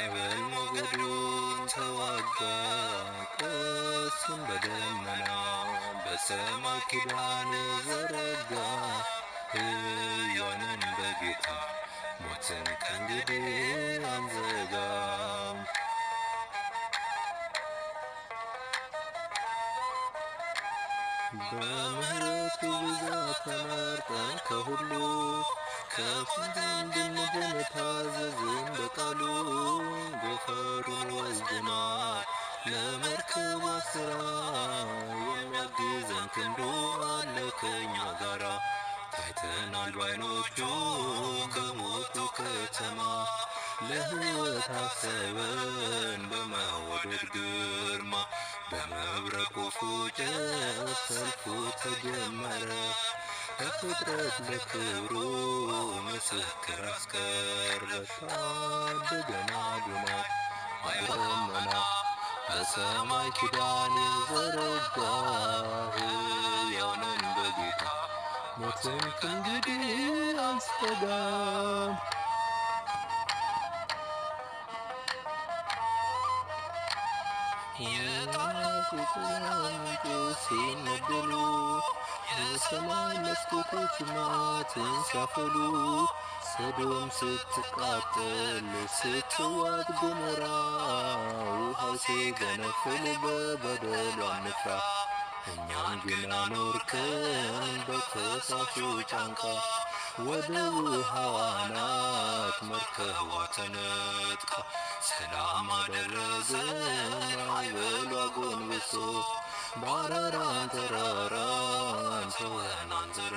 ማዕበል ሞገዱን ተዋጋ፣ ቀስቱን በደመና በሰማይ ኪዳን ዘረጋ። ሕያው ነን በጌታ፣ ሞትን ከእንግዲህ አንዘጋም። በምሕረቱ ብዛት ተመርጠን ከሁሉ፣ ከፊት እንድንድን ታዘዝን በቃሉ። ጎፈሩን ወስደናል ለመርከቧ ሥራ፣ የሚያግዘን ክንዱ አለ ከኛ ጋራ። ታይተናል ባይኖቹ ከሞቱ ከተማ፣ ለሕይወት አሰበን በመወደድ ግርማ። በመብረቁ ፉጨት ሰልፉ ተጀመረ፣ ከፍጥረት ለክብሩ ምስክር አስቀረ። ታደገን አዶናይ ደመና በሰማይ ኪዳን የዘረጋ። ሕያው ነን በጌታ፣ ሞትን ከእንግዲህ አንሰጋም። የታላቁ ምንጮች ሲነደሉ፣ የሰማይ መስኮቶች መዓትን ሲያፈሉ፣ ሰዶም ስትቃጠል ስትዋጥ ገሞራ፣ ውሃው ሲገነፍል በበደሏ አንፍራ። እኛን ግን አኖርከን በፈሳሹ ጫንቃ፣ ወደ ውሃው አናት መርከቧ ተነጥቃ። ሰላም አደረገን ማዕበሉ አጎንብሶ፣ ባራራን ተራራን ተወን አንዘረ